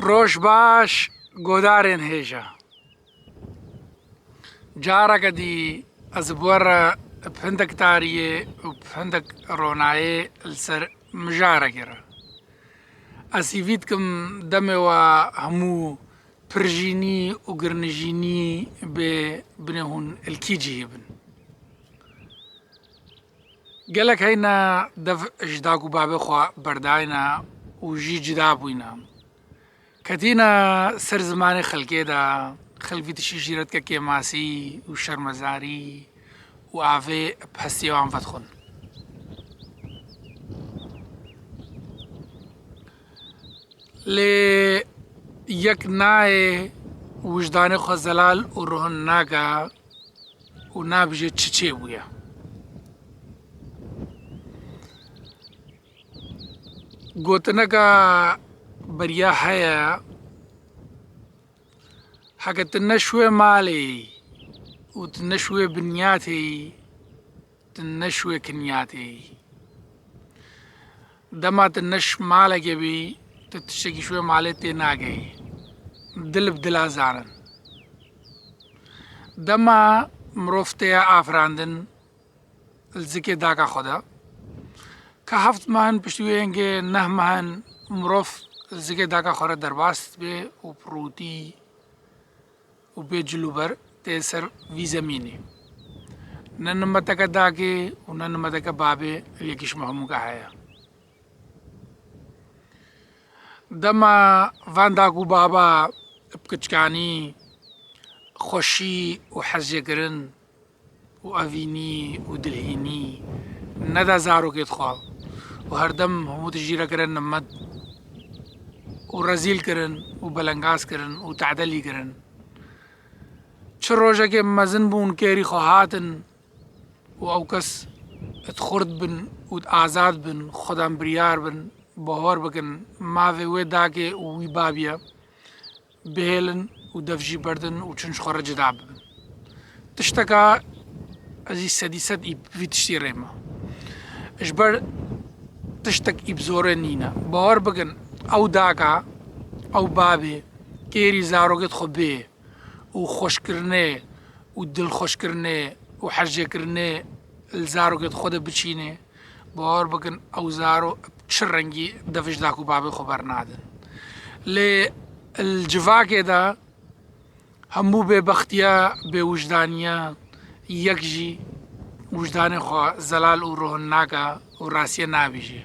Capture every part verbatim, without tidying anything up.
Roj baş, godarên hêja. Careke dî ez bi we re bi hindek tariyê û bi hindek ronayê li ser mijarekê re. Ez hîvî dikim demê we hemû pirjînî û girnijînî bê binê hûn li kî cihî bin. Gelek heyne dev ji dad û babê xwe berdayne û jî cida bûyne. Ketîne ser zimanê xelkê de, xelk vî tiştî jî re dike kêmasî û şermezarî û avê bi hestiyê wan vedixwin. Lê yek nayê wijdanê xwe zelal û ruhin nake û nabêje çi çêbûye. Gotineka beriya heye, heke tu ne ji wê malê yî û tu ne ji wê binyatê yî, tu ne ji wê kinyatê yî. Dema tu ne ji malekê bî, tu tiştekî ji wê malê tê nagehî. Dil bi dila zanin. Dema mirov tê afirandin li zikê daka xwe de, ka heft meh in, piştî wê hingê neh meh in, mirov li zikê daka xwe re derbas dibe û bi rûtî û bê cil û ber tê ser vî zemînê. Ne nimeteke dakê û ne nimeteke babê, yekî ji me hemû ke heye. Dema van dak û baba bi kiçkanî xweşî û hezjêkirin û evînî û dilhînî neda zarokêd xwe û herdem hemû tiştî re kirin nimet û rezîl kirin û belengaz kirin û tedelî kirin. Çi rojekê mezin bûn kêrî xwe hatin û ew kes di xurt bin û di azad bin, xwedan biryar bin, bahor bikin mavê wê dakê û wî babiye bihêlin û dev jî berdin û çin ji xwe re cida bibin. Tişteka ez î sedî sed î vî tiştî rê me. Ji ber tiştek î bi zorê nîne. Bahor bikin ew daka, ew babê kêrî zarokêd xwe bê û xweşkirinê û dilxweşkirinê û hezjêkirinê li zarokêd xwe de biçînê, bahor bikin ew zaro bi çi rengî dev ji dak û babê xwe bernadin. Lê li civakê de hemû bêbextiya, bêwijdaniya, yek jî wijdanê xwe zelal û ruhin nake û rastiyê nabêje.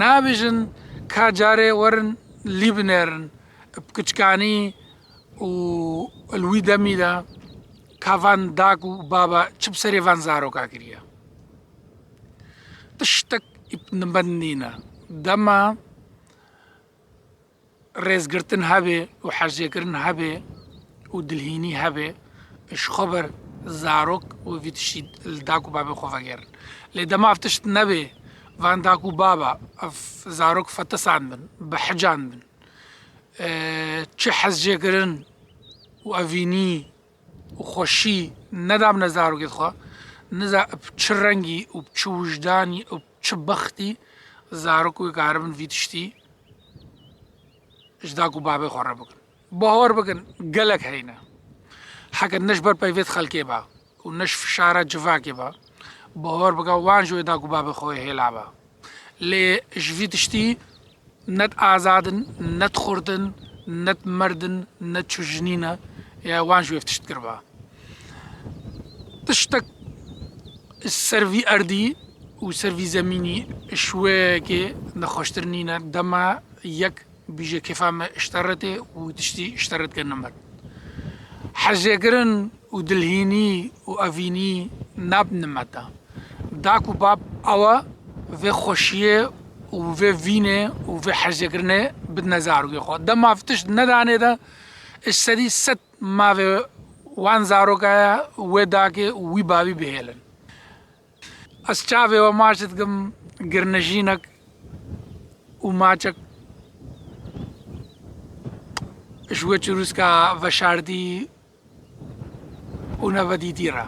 Nabêjin ka carê werin lî binêrin, bi kiçkanî û li wî demî de ka van dak û baba çi bi serê van zaroka kiriye. Tiştek î bi nimend nîne. Dema rêzgirtin hebe û hezjêkirin hebe û dilhînî hebe, ji xwe ber zarok û vî tiştî li dak û babê xwe vegerin. Lê dema ev tişt nebe, van dak û baba ev zarok fetisandin, behicandin, e, çi hezjêkirin û evînî û xweşî nedabine zarokêd xwe, niza bi çi rengî û bi çi wijdanî û bi çi bextî zarok wê karibin vî tiştî ji dak û babê xwe re bikin. Bahor bikin gelek heyne. Heke ne ji ber peyvêd xelkê be û ne ji fişara civakê be, bahor bike wan ji wê dak û babê xwe hêla be. Lê ji vî tiştî ne di azad in, ne di xurt in, ne di merd in, ne di çû jinî ne, ya wan ji wê tişt kiriba. Tiştek ser vî erdî û ser vî zemînî ji wê yekê nexweştir nîne. Dema yek bîje kêfa me ji te re tê û tiştî ji te re dike nimet. Hezjêkirin û dilhînî û evînî nab nimeta. Dak û bab ew e, vê xweşiyê û vê vînê û vê hezjêkirinê bidine zarokê xwe. Dema ev tişt nedanê de, ji sedî sed mavê wan zaroka ye, wê dakê û wî bavî bihêlin. Ez çavê we maç dikim, girnijînek û maçek ji wê çirûska veşartî û nevedîtî re.